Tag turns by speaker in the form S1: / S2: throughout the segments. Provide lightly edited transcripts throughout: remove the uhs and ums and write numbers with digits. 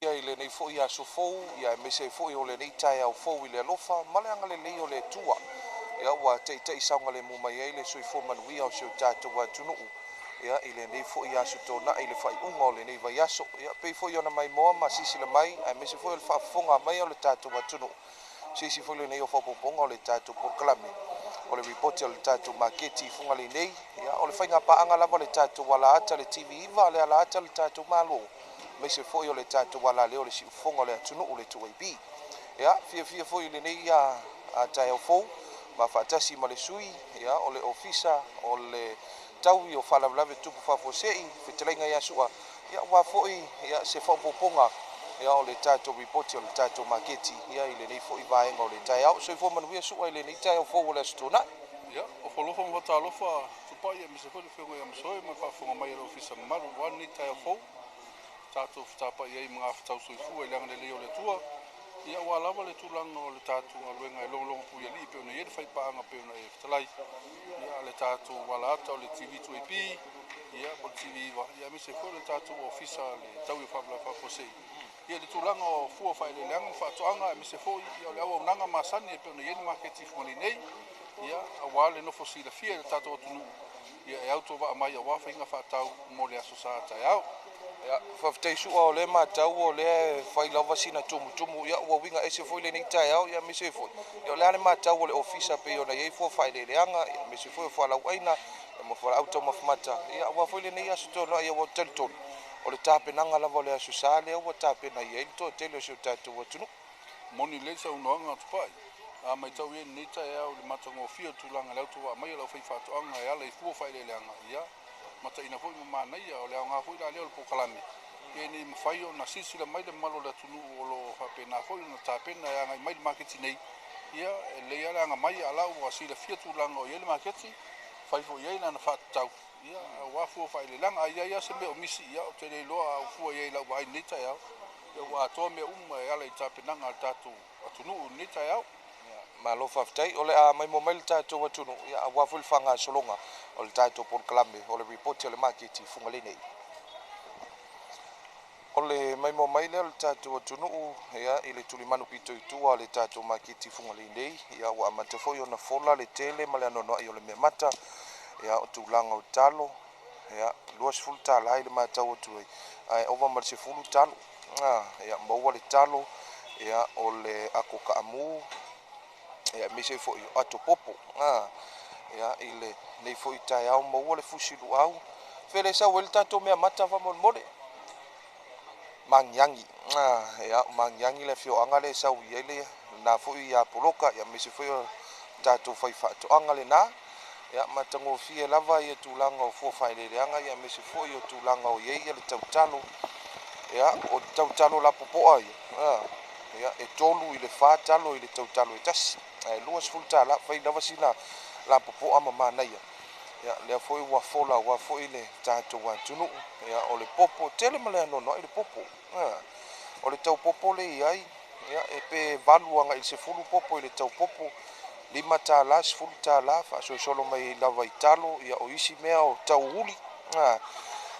S1: I lenei foi aso fou, ia aemaise ai foi o lenei taeao fou i le alofa ma le agalelei o le Atua. Ia ua taitai saogalemu mai ai le soifua manuia o si o tatou atunuu. Ia i lenei foi aso toonai i le faaiuga o lenei vaiaso. Ia pei foi ona maimoa ma silasila mai, aemaise foi o le faafofoga mai o le tatou atunuu. Se isi foi lenei o faaopoopoga o le tatou polokalame o le ripoti o le tatou maketi i Fugalei nei. Ia o le faiga paaga lava o le tatou alaata le TV9, le alaata le tatou Malo, aemaise foi o le tatou alaleo o le siufofoga o le atunuu le 2AB. Ia fiafia foi i lenei taeao fou ma faatasi ma le sui, ia, o le ofisa o le taui o faalavelave tupu faafuasei fetalaiga ia Sua, ia aua foi, ia, se faaopoopoga, ia, o le tatou ripoti o le tatou maketi, ia, i lenei foi vaega o le taeao. Soifua manuia Sua i lenei taeao fou o le Aso Toonai.
S2: Ia, o folofa ma fatalofa tupai aemaise foi le afioga ia Masoe ma le faafofoga mai a le ofisa mamalu aua lenei taeao fou. Tatou fetapai ai ma gafatau soifua i le agalelei o le Atua. Ia aua lava le tulaga o le tatou galuega e logologo puialii e pei ona i ai le faipaaga pei ona e fetalai. Ia le tatou alaata o le TV2AP, ia po o le TV9, ia aemaise foi o le tatou ofisa le taui o faalavelave faafuasei. Ia le tulaga o fua faaeleeleaga ma faatoaga aemaise foi ia o le auaunaga masani e pei ona i ai le maketi i Fugalei nei. Ia aua le nofo silafia i le tatou atunuu, ia e autovaa mai aua faiga faatau mo le aso sa taeao.
S1: Ia, faafetai Sua o lea matau o lea fai lava sina tumutumu, ia ua uiga ese foi lenei taeao, ia aemaise foi, ia o le a le matau o le ofisa pei ona i ai fua faaeleeleaga, ia aemaise foi o fualauaina, Ma fualaau taumafa mata, ia, aua foi lenei aso toanoai, ua talitonu o le tapenaga lava o le Aso Sa lea ua tapena i ai le toatele o si o tatou atunuu.
S2: Moni lelei saunoaga Tupai. A matau i ai i lenei taeao i le matagofie o tulaga i le autovaa mai o le aufaifaatoaga e ala i fua o faaeleeleaga, ia, mataina foi ma manaia. O le aoga foi la lea o le polokalame, ia ina ia mafai ona silasila mai le mamalu o le atunuu o lo o faapena foi ona tapena e agai mai i le maketi nei. Ia, e lelei lava le agamai, a o la ua silafia tulaga o i ai le maketi, fai foi i ai lana faatatau, ia, aua fua o faaeleeleaga. A i ai lava se mea o misi, ia, ou te le iloa, a ou fua i ai i lau vaai i lenei taeao, ia ua atoa mea uma e ala i tapenaga a le tatou atunuu i lenei taeao.
S1: Malo faafetai. O le a maimoa mai le tatou atunuu, ia, aua foi le faagasologa o le tatou polokalame o le Ripoti a le Maketi i Fugalei nei. O le maimoa mai lea o le tatou atunuu, ia, i le tulimanu pito i tua o le tatou maketi i Fugalei nei, ia, ua amata foi ona fola le tele ma le anoanoai o le meamata, ia, o tulaga o talo, ia, $20 i le matau atu ai, ae ova ma le 10 talo. Ia, maua le talo, ia, o le ato kaamu, ia, aemaise foi o ato popo. Ia, i lenei foi taeao maua le fusi luau. Fele sau ai le tatou meamata faamolemole. Magiagi. Ia, Magiagi le afioaga le sau i ai le na foi ia poloka, ia, aemaise foi o tatou faifaatoaga lena. Ia, matagofie lava ia tulaga o fua faaeleeleaga, ia, aemaise foi o tulaga o i ai le tautalo. Ia, o tautalo lapopoa ia, ia, e 3 i le 4 talo i le tautalo e tasi, ae $20, fai lava sina lapopoa ma manaia. Ia, lea foi ua fola aua foi le tatou atunuu. Ia, o le popo tele ma le anoanoai le popo. O le tau popo le i ai, ia, e pe 8 agai i le 10 popo i le tau popo, $5, $10, faasolosolo mai lava i talo, ia, o isi mea o tau uli.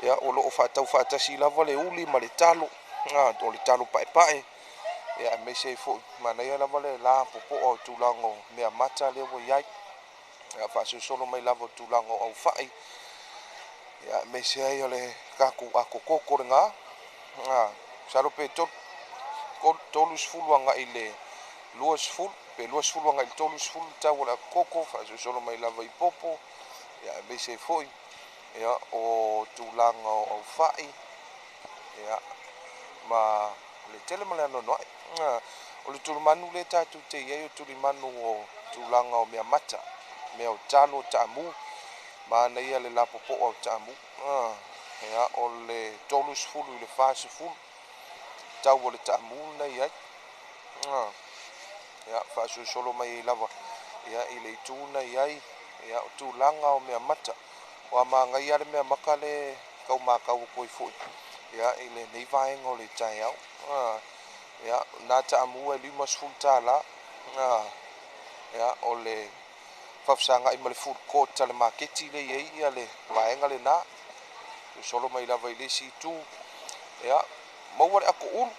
S1: Ia, o lo o faatau faatasi lava le uli ma le talo, o le talo paepae, ia, aemaise ai foi manaia lava le lapopoa o tulaga o meamata lea ua i ai. Ia, faasolosolo mai lava o tulaga o aufai, ia, aemaise ai o le tatou akokoko lena. Masalo pe 30 agai i le 20, pe 20 agai i le 30 le tau o le akokoko, faasolosolo mai lava i popo, ia, aemaise ai foi, ia, o tulaga o aufai, ia, ma le tele ma le anoanoai. O le tulimanu lea tatou te i ai, o tulimanu o tulaga o meamata, mea o talo, taamu, manaia le lapopoa o taamu. Ia, o le 30 i le 40 tau o le taamu lena i ai. Ia, faasolosolo mai ai lava, ia, i le itu na i ai, ia, o tulaga o meamata. Ua magaia le meamata le tau matau atu ai foi, ia, i lenei vaega o le taeao. Ia, na taamu e $50. Ia, o le faafesagai ma le food court a le maketi le i ai, ia, le vaega lena. Solo mai lava i le isi itu, ia, maua le ato ulu.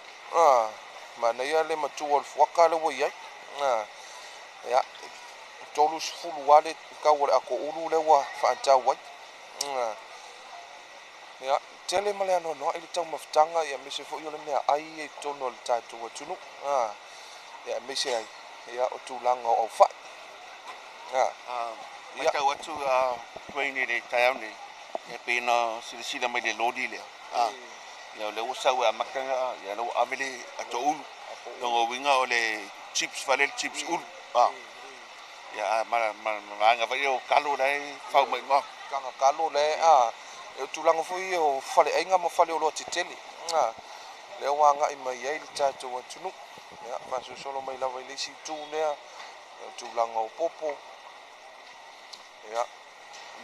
S1: Manaia le matua o le fuaka le ua i ai. Ia, 30 lava le tau o le ato ulu lea ua faatau ai. Ia, tele ma le anoanoai le taumafataga, ia, aemaise foi o le meaai ia i totonu o le tatou atunuu. Ia, aemaise ai, ia, o tulaga o aufai.
S3: Matau atu Wayne i le taeao nei, e pei ona silasila mai le loli lea. Ia, o lea ua sau e amata, ia, lea ua ave le ato ulu. Lona uiga o le chips fale, le chips ulu. Ia, ma vaega foi o talo la e fau mai ma.
S1: Tanga talo le e o tulaga foi o faleaiga ma faleoloa tetele. Lea ua agai mai ai le tatou atunuu. Ia, faasolosolo mai lava i le isi itu lea, o tulaga o popo. Ia,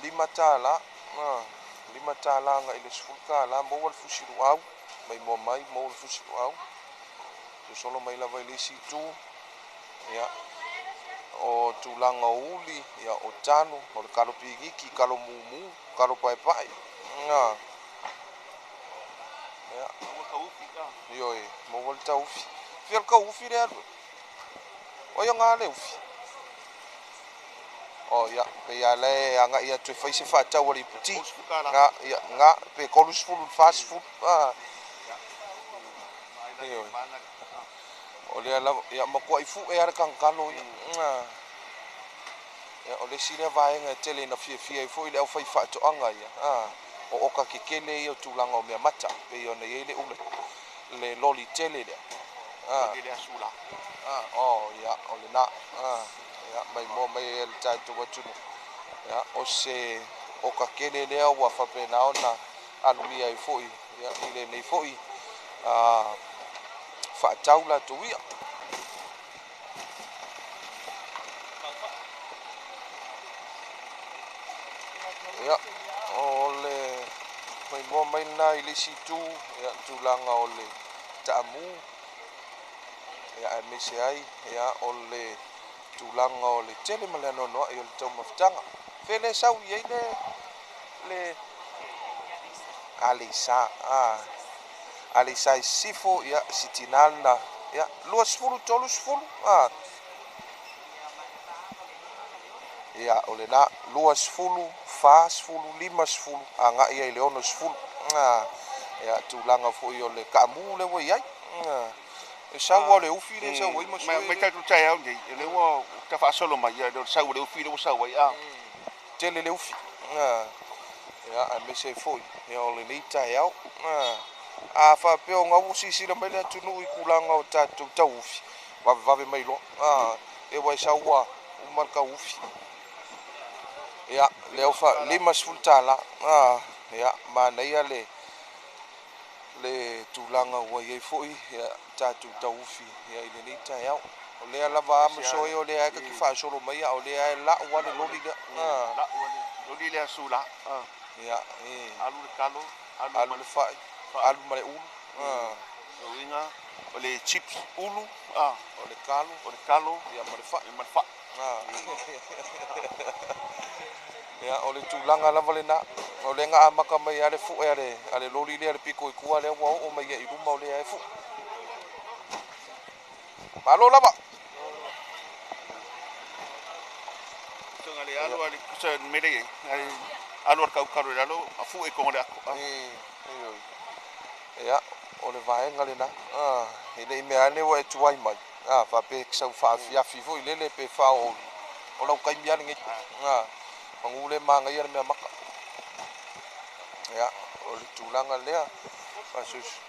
S1: $5, $5 agai i le $10, maua le fusi luau, maimoa mai, maua le fusi luau. Sosolo mai lava i le isi itu, ia, o tulaga o uli, ia, o talo, o le kalo piniki, kalo mumu, kalo paepae. Ia, ioe, maua le taufi. Fia le taufi lea alu. O ia ngā le ufi. O ia, pe ia le agai atu e fai se faatau a le iputi. Ngā, ia, ngā, pe 30, 40. Ioe. O lea lava, ia, matua i fu e ale kangalo ia. Ia, o le isi lea vaega e tele ina fiafia ai foi le aufaifaatoaga ia, o oka kekele ia o tulaga o meamata, pei ona i ai le ula le loli tele lea.
S3: Loli lea sula.
S1: Ia, o lena. Ia, maimoa mai ai le tatou atunuu. Ia, o se oka kele lea ua faapena ona alumia ai foi, ia, i lenei foi faatau latou ia. Ia, o le maimoa mai lena i le isi itu, ia, tulaga o le taamu, ia, aemaise ai, ia, o le tulaga o le tele ma le anoanoai o le taumafataga. Fele sau i ai le Aleisa, Aleisa i sisifo, ia, sitina lena, ia, 20, 30, ia, o lena, 20, 40, 50, agai ai i le 60, ia, tulaga foi o le kaamu lea ua i ai, e sau o le ufi le sau ai ma sue.
S3: Mai tatou taeao nei, o lea ua tafaasolo mai, ia, o le sau o le ufi lea ua sau ai,
S1: Tele le ufi, ia, aemaise ai foi, ia, o lenei taeao, a faapea o gau silasila mai le atunuu i tulaga o tatou tauufi, vavevave mai loa, e ua e sau ua uma le tauufi. Ia, lea ua $50, ia, manaia le tulaga ua i ai foi, ia, tatou tauufi, ia, i lenei taeao. O lea lava masoe o lea e kaki faasolo mai, a o lea e lau ale loli lea.
S3: Lau ale loli lea sula.
S1: Ia,
S3: alu le talo,
S1: alu le fai, alu ma le ulu.
S3: O uiga, o le chips ulu,
S1: o le kalo, ia, ma le fai.
S3: Ma le fai.
S1: Ia, o le tulaga lava lena. O le nga amaka mai ale fue ale loli lea le piko i kua lea ua oo mai i luma o lea e fue. Malo lava.
S3: Tunga le alu ale kusa mele alu al kau karu lalo a fue ko le ako.
S1: Ia, o le vaega lena. E le i mea ane ua e tuai mai. Faapea sau faafiafi foi lele pe fao o lau kaimi ale ngai. Mangu le mangaia le mea maka. Ia, o le tulaga lea. Faasusu.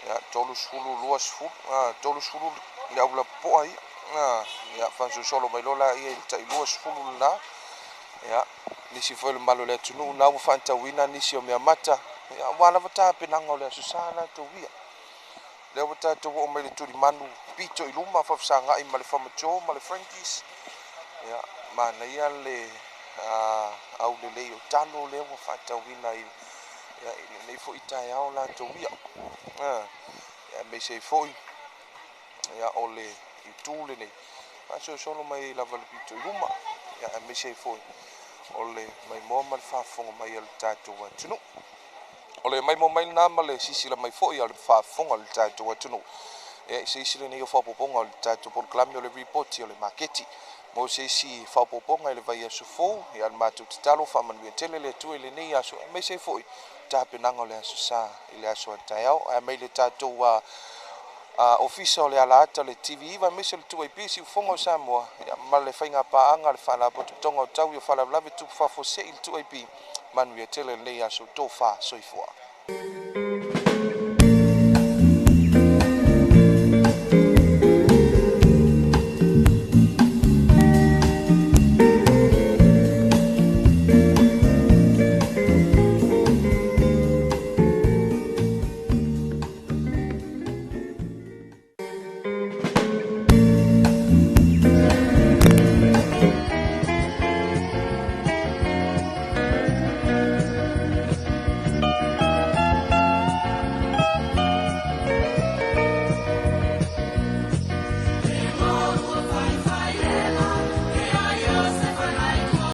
S1: Ia, 30, 20, 30 le aula poa ia. Ia, faasusolo mai lola ia i le tai 20 lena. Ia, nisi foi le malo le atunuu na ua faantauina nisi o mea mata. Ia, ua lava tapenaga o le aso sa latou ia. Lea ua tatou oo mai le tulimanu pito i luma faafesagai ma le Famacho ma le Frankies. Ia, manaia le aulelei o talo lea ua faatauina i, ia, i lenei foi taeao latou ia. Ia, aemaise ai foi, ia, o le itu lenei faasolosolo mai lava le pito i luma. Ia, aemaise ai foi o le maimoa ma le faafofoga mai o le tatou atunuu. O le maimoa mai lena ma le sisila mai foi o le faafofoga o le tatou atunuu. Ia, i se isi lenei o faaopoopoga o le tatou polokalame o le ripoti o le maketi. Mo se isi faaopoopoga i le vaiaso fou, ia, le matou tatalo faamanuia tele le Atua i lenei aso, aemaise ai foi tapenaga o le aso sa i le aso a taeao. Ae mai le tatou ofisa o le alaata le TV9, aemaise le 2AP Siufogo o Samoa, ia, ma le faiga paaga le faalapotopotoga o tau i o faalavelave tupu faafuasei le 2AP. Manuia tele lenei aso, tofa soifua.